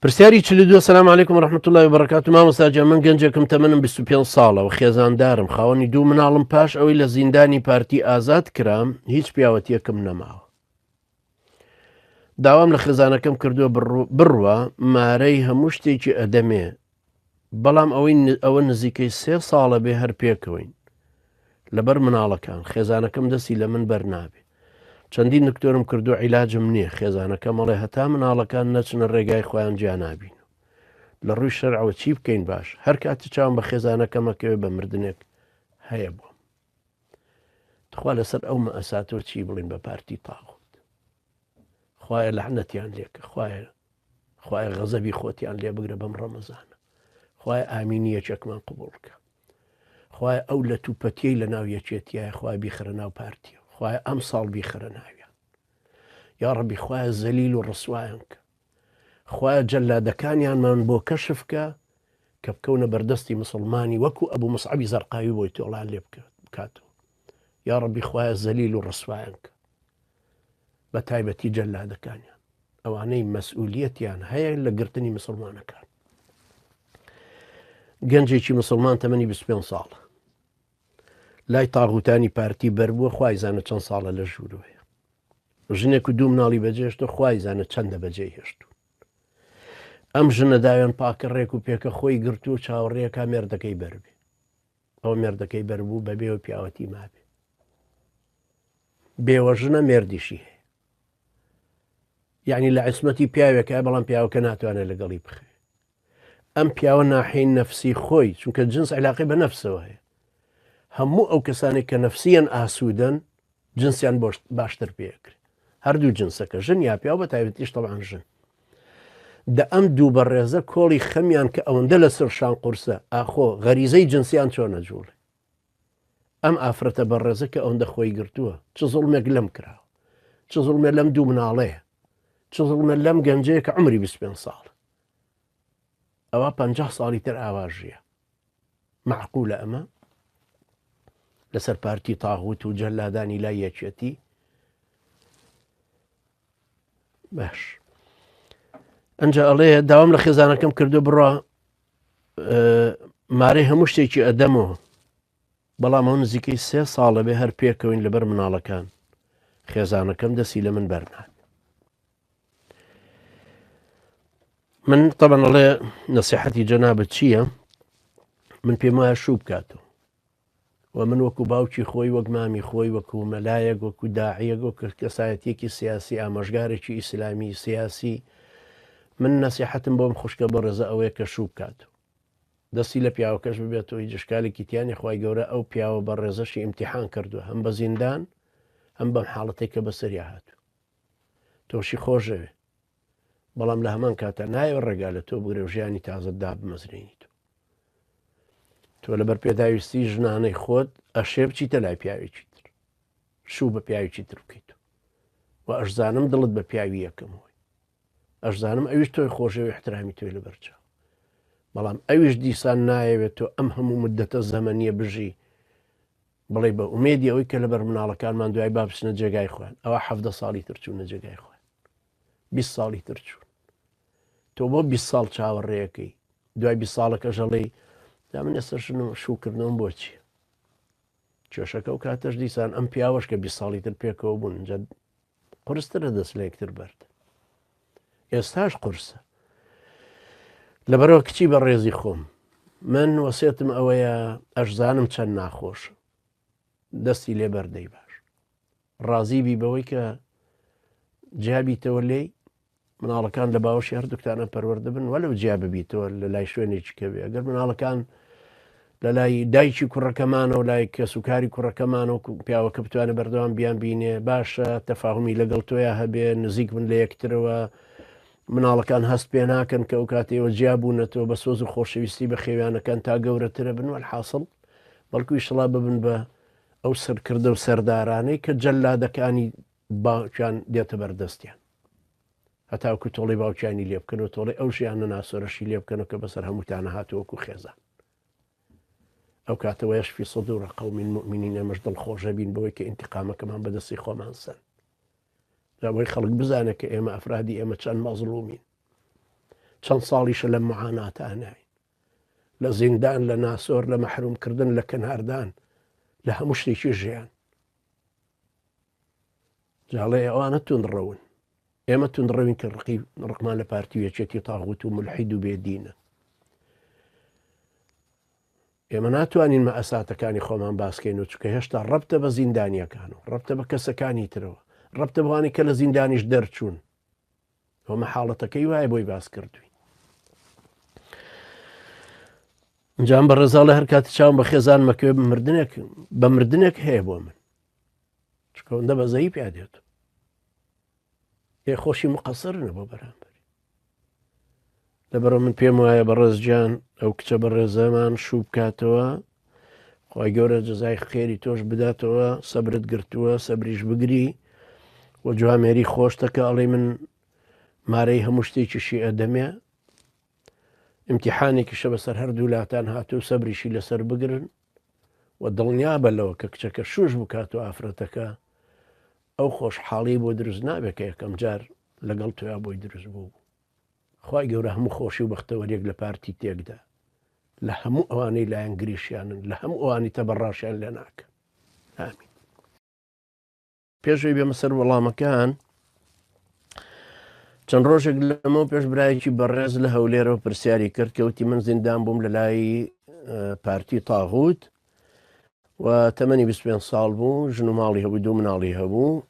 پرسیاری 42. سلام علیکم و رحمة الله وبرکاته. مامۆستا گیان من گەنجێکم تەمەنم 25 ساڵە و خێزاندارم خاوەنی دوو مناڵم پاش ئەوەی لە زیندانی پارتی ئازاد کرام هیچ پیاوەتیەکم نەماوە داوام لە خێزانەکەم کردووە بڕوا مارەی هەموو شتێکی ئەدەمێ بەڵام ئەوەی ئەوە نزیکەی سێ ساڵە بێ هەر پێکەوەین لەبەر مناڵەکان خێزانەکەم دەستی لە من بەر نابێ چەندین دکتۆرم کردو عیلاجم نییە خێزانەکەم ئەڵێ هەتا مناڵەکان نەچنە ڕێگای خۆیان جیا نابین لە ڕووی شەرعەوە چی بکەین باش هەر کاتی چاوم بە خێزانەکەمەکەوێ بە مردنێک هەیە بۆم تخوا لەسەر ئەو مەئەساتەوە چی بڵین بە پارتی تاغوت خوایە لەعنەتیان لێکە خوایە خوایە غەزەبی خۆتیان لێ بگرە بەم ڕەمەزانە خوایە ئامینی یەکێکمان قبوڵ کە خوایە ئەو لە توپەتیەی لە ناو یەکێتیایە خوای بیخەرە ناو پارتیە خوایە ئەم ساڵ بیخەرە ناویان یا ڕەبی خوایە زەلیل و ڕسوایان کە خوایە جەلادەکانیانمان بۆ کەشف کە کە بکەونە بەردەستی مسلمانی وەکو ئەبوو مسعبی زەرقاوی بۆی تۆڵان لێ بکاتەوە یا ڕەبی خوایە زەلیل و ڕسوایان کە بە تایبەتی جەلادەکانیان ئەوانەی مەسئولیەتیان هەیە لە گرتنی مسلمانەکان. گەنجێکی مسلمان تەمەنی 25 ساڵە لای تاغوتانی پارتی بەربووە خوای زانە چەند ساڵە لە ژوورەوەیە ژنێک و دوو مناڵی بەجێشتە خوای زانە چەندە بەجێ هێشتوو ئەم ژنە داوێن پاکە ڕێک و پێکە خۆی گرتو و چاوەڕێەکە مێردەکەی بەربێ ئەو مێردەکەی بەربوو بەبێەوە پیاوەتی مابێ بێوەژنە مێردیشی هەیە یعنی لە عیسمەتی پیاوێکە بەڵام پیاوەکە ناتوانێت لەگەڵی بخێ ئەم پیاوە ناحەی نەفسی خۆی چونکە جنس علاقی بە نەفسەوە هەیە هەموو ئەو کەسانێک کە نەفسیان ئاسوودەن جنسیان باشتر پێکرێت هەردوو جنسەکە ژن یا پیاو بە تایبەتیش طبعا ژن دە ئەم دوو بەڕێزە کۆڵی خەمیان کە ئەوەندە لەسەر شان قورسە ئاخۆ غەریزەی جنسیان چۆنە جوڵێ ئەم ئافرەتە بەڕێزە کە ئەوەندە خۆی گرتووە چ زوڵمێک لەم کراوە چ زوڵمێ لەم دوو مناڵەیە چ زوڵمە لەم گەنجەیە کە عمری 25 ساڵ ئەوە 50 ساڵی تر ئاوا ژیە معقولە ئەمە لەسەر پارتی تاغوت و جەلادانی لای یەکێتی باش ئەنجا ئەڵێ داوام لە خێزانەکەم کردو بڕە مارەی هەموو شتێکی ئەدەمەوە بەڵام ئەو نزیکەی سێ ساڵە بێ هەر پێکەوەین لەبەر مناڵەکان خێزانەکەم دەستی لە من بەرنات من طبعا ئەڵێ نەسیحەتی جەنابت چییە من پێم وایە شوو بکاتەوە و من وەکو باوکی خۆی وەک مامی خۆی وەکو مەلایەک وەکو داعیەک وەک کەسایەتیەکی سیاسی ئامۆژگارێکی ئیسلامی سیاسی من نەسیحەتم بۆم خوشکە بەڕێزە ئەوەیە کە شوو بکات دەستی لە پیاوەکەش ببێتەوە هیچ ئشکالێکی تیانی خوای گەورە ئەو پیاوە بەڕێزەشی ئیمتیحان کردووە هەم بە زیندان هەم بەم حاڵەتێک کە بەسەریا هاتوو تۆشی خۆشەوێ بەڵام لە هەمان کاتە نایەوە ڕێگا لە تۆ بگرێ و ژیانی تازە دابمەزرێنیت تۆ لەبەر پێداویستی ژنانەی خۆت ئەشێ بچیتە لای پیاوێکی تر شوو بە پیاوێکی تر بکەیت و ئەشزانم دڵت بە پیاوی یەکەم هۆی ئەشزانم ئەویش تۆی خۆشەوی احترامی تۆی لەبەرچاو بەڵام ئەویش دیسان نایەوێت تۆ ئەم هەموو مدەتە زەمەنیە بژی بڵێ بە ئومێدی ئەوەی کە لەبەر مناڵەکانمان دوای با بچنە جێگای خۆیان ئەوە حەفدە ساڵی تر چوونە جێگای خۆیان 20 ساڵی تر چوون تۆ بۆ 20 ساڵ چاوەڕێیەکەی دوای 20 ساڵەکە ژەڵی دا من ئێستا ژنم شووکردنەوەم بۆ چییە کێشەکە و کاتەش دیسان ئەم پیاوەش کە 20 ساڵی تر پێکەوە بوون جا قورسترە دەست لە یەکتر بەرد ئێستاش قورسە لەبەرەوە کچی بە ڕێزی خۆم من وەسێتم ئەوەیە ئەشزانم چەند ناخۆش دەستی لێ بەردەی باش ڕازی بی بەوەی کە جیابیتەوە لێی مناڵەکان لە باوەشی هەردووکتانە پەروەردە بن وەلو جیا ببیتەوە لە لای شوێنێکی کەوێ ئەگەر مناڵەکان لە لای دایکی کوڕەکەمانەوە لای کەسوکاری کوڕەکەمانەوە پیاوەکە بتوانێت بەردەوام بیان بینێ باشە تەفاهمی لەگەڵ تۆیا هەبێ نزیک بن لە یەکترەوە مناڵەکان هەست پێ ناکەن کە ئەو کاتێوە جیا بوونەتەوە بە سۆز و خۆشەویستی بە خێویانەکان تا گەورەترە بن وەلحاصل بەڵکو ئیشڵا ببن بە ئەو سەرکردە و سەردارانەی کە جەلادەکانی باوکیان دێتە بەردەستیان هەتاوەکو تۆڵەی باوکیانی لێ بکەن و تۆڵەی ئەو ژیانە ناسۆرەشی لێ بکەن کە بەسەر هەمووتانە هاتووە وەکو خێزان ئەو کاتە وەیەشفی صدور قوم مؤمنین ئێمەش دڵخۆشە بین بەوەی کە ئینتقامەکەمان بەدەستی خۆمان سەن جا بۆی خەڵک بزانێت کە ئێمە ئەفرادی ئێمە چەند مەزڵومین. چەند ساڵیشە لەم معاناتانین لە زیندان لە ناسۆر لە مەحرومکردن لە کەناردان لە هەموو شتێکی ژیان جاڵێ ئەوانە توندڕەون ئێمە توندڕەوین کە ڕقی ڕقمان لە پارتی و یەکێتی تاغوت و ملحید و بێدینە ئێمە ناتوانین مەئەساتەکانی خۆمان باسکەین و چکە هێشتا ڕەبتە بە زیندانیەکان و ڕەبتە بە کەسەکانی ترەوە ڕەبتە بەوانی کە لە زیندانیش دەرچوون ئەومە حاڵەتەکەی وایە بۆی باس کردوین جام بە ڕێزاڵە هەر کاتی چاوم بە خێزان مەکەوێ مردنێک بە مردنێک هەیە بۆ من چکەوەندە بەزەیی پیا دێت ئێ خۆشی مقەسەر نە بۆ بەرامبەر لەبەرە من پێم وایە بەڕێز گیان ئەو کچە بەڕێزەمان شوو بکاتەوە خی گەورە جزای خێری تۆش بداتەوە سەبرت گرتووە سەبریش بگری و جوامێری خۆشتەکە ئەڵێ من مارەی هەموو شتێکیشی ئەدەمێ امتحانێکیشە بەسەر هەردوو لاتان هاتوو سەبریشی لەسەر بگرن و دڵنیابە لەوە کە کچەکە شوش بکات و ئافرەتەکە ئەو خۆشحاڵی بۆ دروست نابێت کە یەکەم جار لەگەڵ تۆیا بۆی دروست بوو خوای گەورە هەموو خۆشی و بەختەوەریەک لە پارتی تێکدا لە هەموو ئەوانەی لایەنگریشیانن لە هەموو ئەوانی تەبەڕاشیان لێ ناکەن ئامین. پێشەوەی بێمە سەر وەڵامەکان چەند ڕۆژێک لەمە پێش برایەکی بەڕێز لە هەولێرەوە پرسیاری کرد کەوتی من زیندان بووم لە لای پارتی تاغوت و تەمەنی 25 ساڵ بوو ژن و ماڵی هەبوو دوو مناڵی هەبوو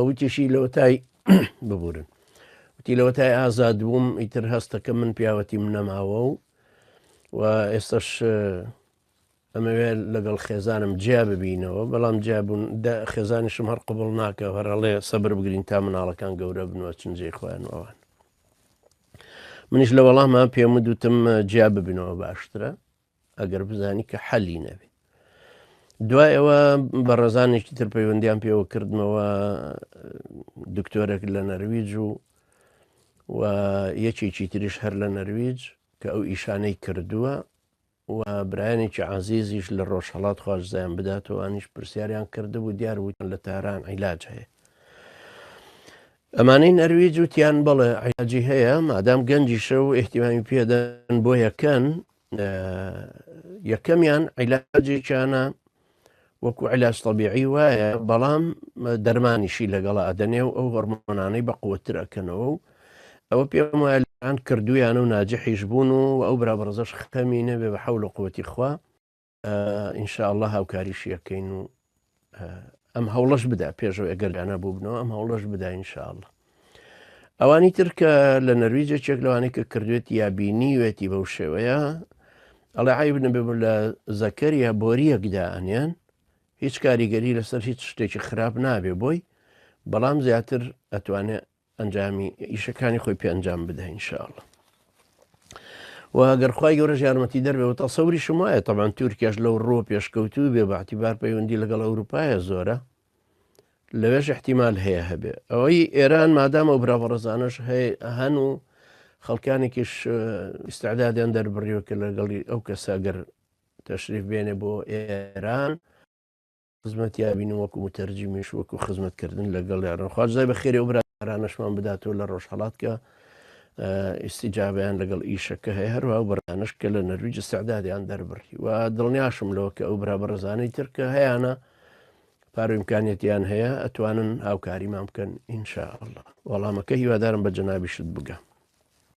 وتیشی لەوەتای ببورن وتی لەوەتای ئازاد بووم ئیتر هەستەکە من پیاوەتیم نەماوە و و ئێستش ئەمەوێ لەگەڵ خێزانم جیا ببینەوە بەڵام جیابوون خێزانیشم هەر قبول ناکە هەرڵێ سەبر بگرین تا مناڵەکان گەورە بنوە چنجێ خۆیان ئەوان منیش لە وەڵامە پێم دوتم جیا ببینەوە باشترە ئەگەر بزانی کە حەلی نەبێ دوای ئەوە بەڕێزانێکی تر پەیوەندیان پێوە کردمەوە دکتۆرێک لە نەرویج و و یەکێکی تریش هەر لە نەرویج کە ئەو ئیشانەی کردووە و برایانێکی عزیزیش لە ڕۆژهڵات خوازیان بداتەوەانیش پرسیاریان کردبوو دیار وتیان لە تاران عیلاج هەیە ئەمانەی نەرویج وتیان بەڵێ عیلاجی هەیە مادام گەنجیشە و ئیهتیمامی پێدەن بۆ یەکەن یەکەمیان عیلاجێکیانە وەکو علاج طبیعی وایە بەڵام دەرمانیشی لەگەڵا ئەدەنێ و ئەو هۆرمۆنانەی بە قوتر ئەکەنەوە و ئەوە پێم وایە لەان کردویانە و ناجحیش بوون و ئەو برا بەڕێزەش خەمی نەبێ بە حەول و قوتی خوا ان شاء الله هاوکاریشی ئەکەین و ئەم هەوڵەش بدا پێشەوە ئەگەر لەنا بووبنەوە ئەم هەوڵەش بدا ان شاء الله ئەوانی تر کە لە نەرویج یەکێک لەوانەی کە کردوێتی یا بینیوێتی بەو شێوەیە ئەڵێ عیب نەبێ لە زەکەریا بۆریەکدا ئەنیان هیچ کاریگەری لەسەر هیچ شتێکی خراپ نابێ بۆی بەڵام زیاتر ئەتوانێ ئەنجامی ئیشەکانی خۆی پێ ئەنجام بدە ان شاء الله و ئەگەر خوای گەورەش یارمەتی دەربێ و تەسەوریشم وایە تەبعەن تورکیاش لەو ڕووە پێشکەوتوو بێ بە اعتبار پەیوەندی لەگەڵ ئەوروپایە زۆرە لەوێش احتیمال هەیە هەبێ ئەوەی ئێران مادام ئەو برا بەڕێزانەش هەن و خەڵکانێکیش ئیستعدادیان دەربڕیوە کە لەگەڵی ئەو کەسە گەر تەشریف بێنێ بۆ ئێران خزمەتیا بینم وەکو متەرجیمیش وەکو خزمەتکردن لەگەڵ یاران خوا جزای بەخێری ئەو برادەرانەشمان بداتەوە لە ڕۆژهەڵات کە ئیستیجابیان لەگەڵ ئیشەکە هەیە هەروە ئەو بەرانەش کە لە نەرویج استعدادیان دەربڕی و دڵنیاشم لەوە کە ئەو برا بەڕێزانەی تر کە هەیانە پارو ئیمکانیەتیان هەیە ئەتوانن هاوکاریمان بکەن ئینشاءاللە وەڵامەکە هیوادارم بە جەنابیشت بگە.